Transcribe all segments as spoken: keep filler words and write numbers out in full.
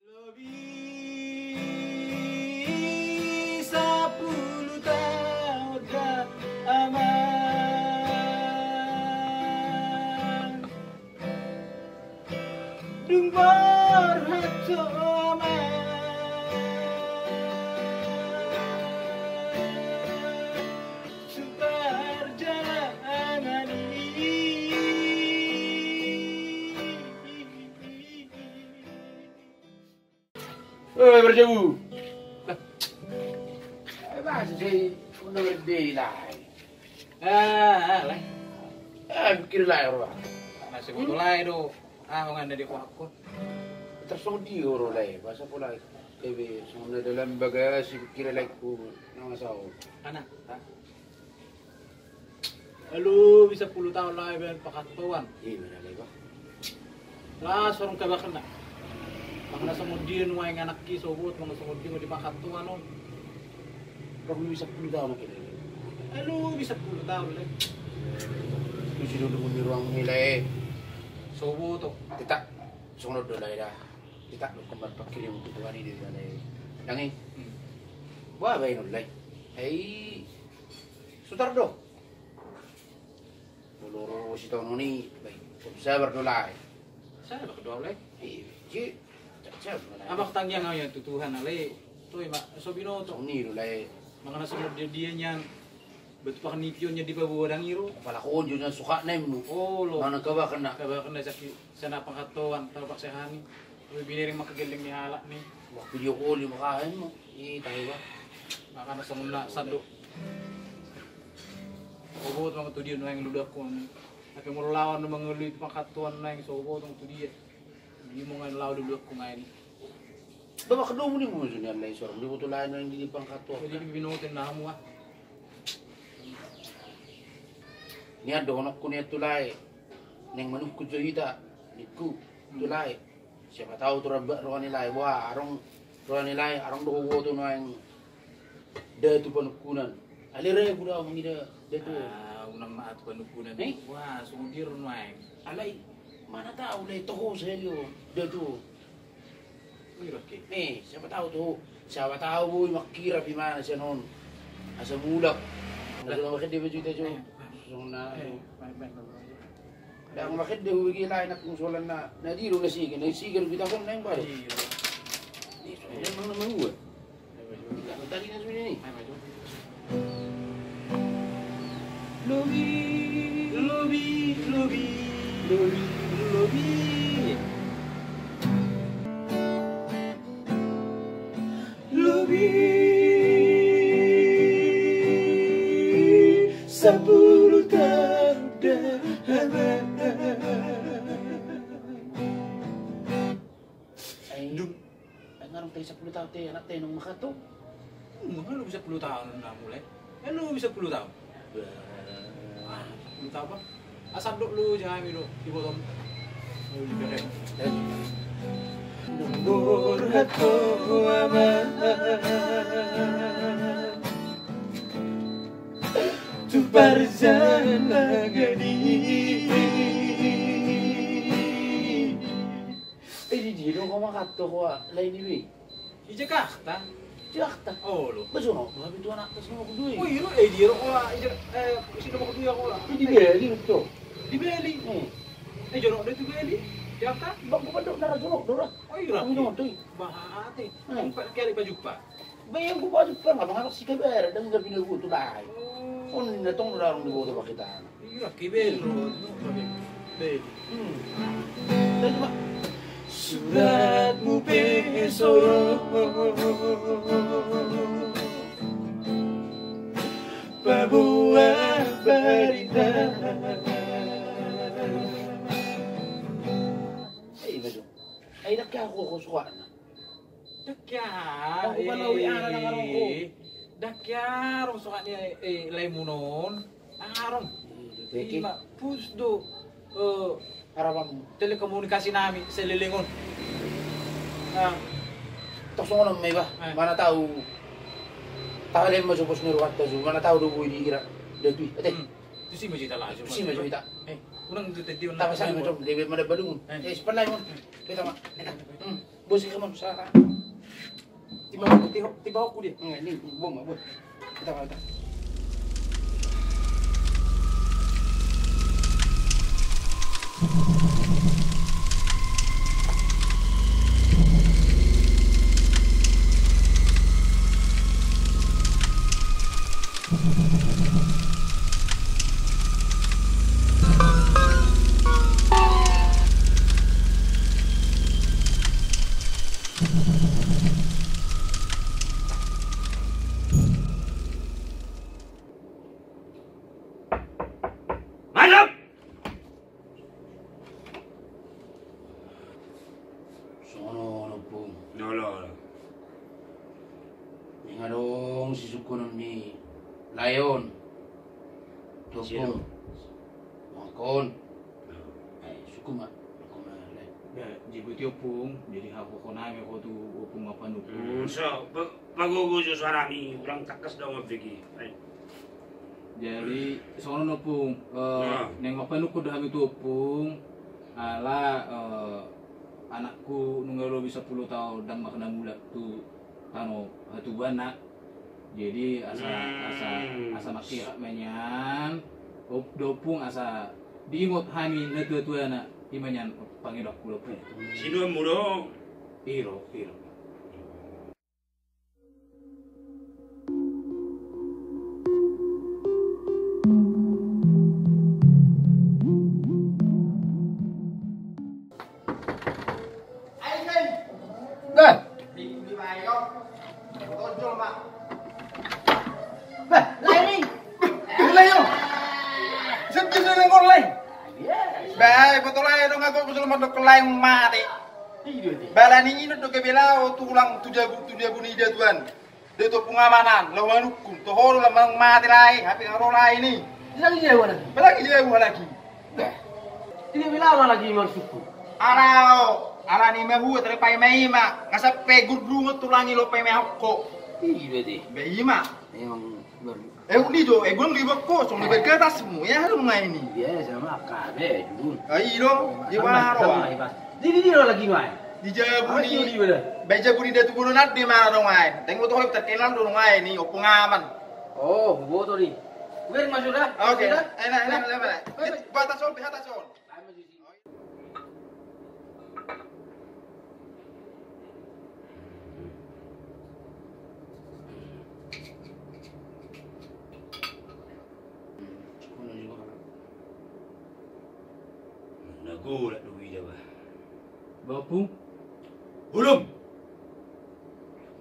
Lobi sampulu taon da amang, dung borhat ho amang, sumpar jalanan i. Eh, berjabu. Lah. Eh, masa sai, udah gede lah. Ah, ah, lah. Eh, pikir lah ya, Bro. Masih butuh lah itu. Ah, nggak ada di kuakku. Terus dia, Bro, lah. Masa pula, eh, be, songon na dalam bagasi pikir lah ku, nama sao. Anak. Hah? Alu, bisa pulu taon lae baen panghattoan. Iya, benar, Bang. Las orang kabakenna. Manang na songon dia nuaeng anakki, so bot, manang na songon dia di panghattoan on. Rong bisa pulu taon akhirna. Alu, bisa pulu taon, le. Tusi dulu ni ruang nilai. So bot, oh. Tita, songon do lae da. Tita, lu kembar pakirim kebutuhan ini di sana. Dangi. Hmm. Wah, baen on, le. Hei. Sutar do. Molo ro sitaonon i, baen. Sabar do lae. Sabar do lae. Iya, ji. Sabar do lae. Abang tangiang au nian tu Tuhan, ale. Toe ma, so binoto. Songon i do lae. Manang na songon dia, dia nian. Batu pakan nipion nian di paboa dang i ro. Apala ho jo nian sokak na immu. Oh, lo. Manang kabakenna. Kabakenna saki sana panghattoan, tau paksehan i. Lebih binering maka geleng ni halak ni. Wah, video call i maka immu. Ih, tahu bah. Makana songon na sandok. Sobot mangan tu dia nuaeng ludakkon. Tapi molo lawan mangalului panghattoan nuaeng sobot mangan tu dia. Dia mangan lawan ludakkon nuaeng. Babak domu ni musu ni alai sorong di boto lain nuaeng di panghattoan. Jadi binoto na hamu ah. Nian dohononku nian tu lae. Naeng manungkun jo hita ningku tu lae. Siapa tahu tu rambak roha ni lae. Wah, adong roha ni lae, adong do huboto nuaeng datu panungkunan. Alai ragu do au mangida datu. Ah, unang ma datu panungkunan. Eh? Wah, songon dia ro nuaeng. Alai, mana tahu lae toho sadia datu. Ih, siapa tahu tu. Siapa tahu boi mangkirap imana sian on. Asa mulak. Asa mamahen dia baju ita jo. Songon na. Ndang makedde hubege lae nangkin solan na, na diro na sige, na sige do hita hon naeng baru. Iya. Ni solan na manua. Iya, tadi na sudah ni. Lobi, lobi, lobi, lobi, lobi. Lobi sampulu taon da. Ai dung, ai ngarung tai sampulu taon te anak te nung makato. Nung lu bisa pulu taon na mulai. Ai lu bisa pulu taon. Bah. Ah, pulu taon apa? Asal dok lu jangan mi dok di botol. Lu di bere. Nung borhat ho amang tu parjalangan i. Eh, di dia do ho makato ho lae ni be. Di Jakarta. Jakarta. Olo. Ba jonok do hape tu anak ta si nomor dua i. Oh, iro, eh, di iro kola, eh, si nomor dua kola. Di Bali do. Di Bali. Eh, jonok do tu Bali. Jakarta. Ba, ba, ba, do, nara jonok do ra. Oh, iro. Kami jonok do i. Bahate. Kali pajumpa. Ba, yang ku pajumpa, ngapa ngapa si kabar, dan nggak pindah gua tu lae. On na tong do ra adong di botol pakitana. Ira ke bel ro. Bel. Hmm. Suratmu pe so ro paboa barita. Ai, Bajong. Ai, dak ya aku, aku suka na. Dak ya. Aku kalau eh, anak, anak aku. Dak ya, rong sokat ni, eh, lae muna on. Arong. Ima pus do. Eh, harapan telekomunikasi nami saleleng on. Nah, tok songon on ma iba. Eh. Mana tahu. Tahu deh, masuk pos ni ruat tahu. Mana tahu do boi di ira. Dia tu, eh. Hmm. Tusi ma jo hita lah. Tusi ma jo hita. Eh, unang tu tadi. Tapi saya macam dia mana balung. Eh. Eh, sebelah on. Kita mah. Hmm. Bosi kamu sara. Tiba, tiba, tiba aku dia. Enggak, ini bom, bom. Kita, kita. Masuk! Songon on, Ompung. Olo, olo. Nga adong sisungkunon ni lae on. Ompung. Mangkon. Eh, sungkun ma. Mangkon ma lae. Ya, jadi Ompung, jadi hak pokok nami ho tu Ompung, apa nukun. Hmm, so, pe- Pagogo jo suarami, urang tangkas do mambege. Jadi songon on, Ompung, eh, naeng mampanungkun do hami tu Ompung, ala, eh, anakku nunga lobi sampulu taon ndang manang mulak tu tano hatubuanna. Jadi asa, asa, asa mangkirap ma nian, Op-, do Ompung, asa diingot hami natuatuana, i ma nian pangidoanku do, Ompung. Sinuanmu do? I do, i do. Bah. Bah, lae ni. Lae, yo. Sedih, sedih, ngolai. Bah, betul aja dong, aku kesel mandok lae mate. Bala ni inut do gabe laho tulang tu jabu, tu jabu ni ida tuan. Dia tu pengamanan, laho manungkun, toho do lam mate lae, hape nga ro lae ni. Lagi dia wala. Lagi dia wala lagi. Bah. Tidak bilang lagi maksudku. Ala, ala ni mahua, tapi paima ima. Nga sampe gurdungot tulang i laho paima hokko. Iya, deh. Bah, ima. Emang baru Eh, uni do, eh, gulung di bako, song di bako tasmu, ya, lu ngai ni. Biasa ma, kabe, dulu. Ai, lo, di mana, Wan? Di, di, di, lo lagi, Wan. Di jabu ni. Bai jabu ni datu gulung nat di mana dong, Wan? Tengok tu, terkenal dong, Wan, ni, Ompung Aman. Oh, boto di. Wer, masuk dah. Oke. Enak, enak, enak. Batas on, batas on. Na golap do huida, bah. Bah, Ompung? Holom!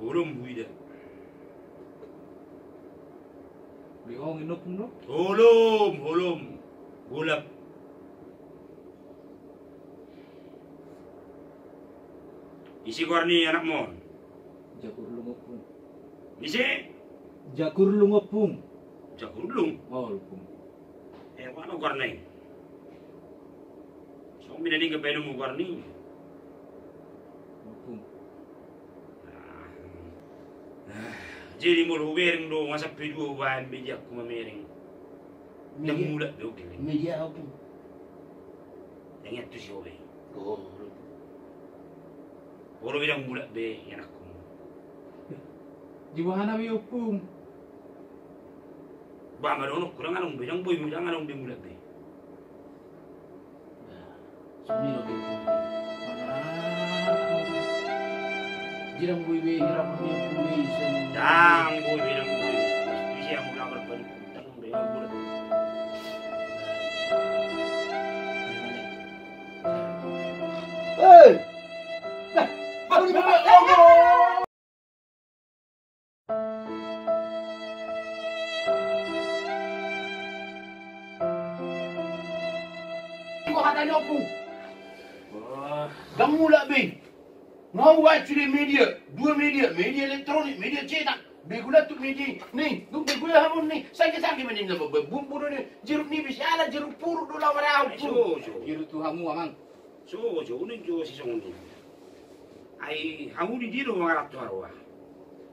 Holom huida. Di on, Ompung, do? Holom, holom. Golap. Ise goar ni anakmu on? Jakurlung, Ompung. Ise? Jakurlung, Ompung. Jakurlung? Oh, Ompung. Eh, apa goarna i? Song bina ni gabe nemu goar ni. Ompung. Ah. Ah. Jadi molo hubereng do, nga sampe dua baen be diakku mamereng. Ndang mulak be, oke. Media apa? Ndang iat tu si obe. Oh. Olo be ndang mulak be, anakku. Di boha na be, Ompung? Bah, ma dohononku, ndang adong be, ndang boi, ndang adong be mulak be. Sini lo, Bung. Jirang bui be, hirap bui be, sen. Dang bui be, dang bui. Pasti siang ulang berpadu. Dang bui be, dang bui be. Hei! Nah, baru dibuka. Hata ni Ompung. Wah. Ndang mulak be. Nga hubaen sude media, dua media, media elektronik, media cetak. Begu lantuk ni di, ni, dung begu na hamu ni, sangke-sangke ma ninna, bumbu do ni, jeruk nipis, ala jeruk puruk do laho marahut. Ai so, so. Jeruk tu hamu, Amang. So, so, unang jo sisongon i. Ai hamu di dia do mangalap tu haroa?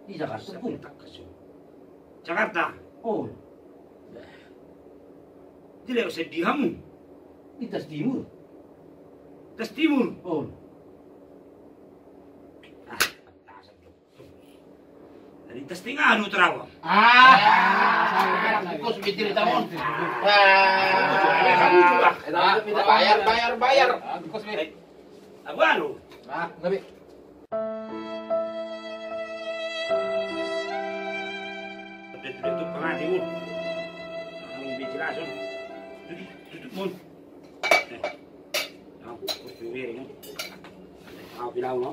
Di Jakarta, Pung. Jakarta? Oh. Di lewat sedi hamu? Di Tas Timur. Tas Timur? Oh. Ah, pantasan do. Dari Tas Tengah anu terawang. Ah, kos bitir tamon. Ah, bayar, bayar, bayar. Abu anu. Ah, ngabe. Update, update tu pangati, Bun. Anu, biar jelas, Bun. Tutup, tutup, Bun. Eh. Nah, terus diuiri, Bun. Nah, bilang, no.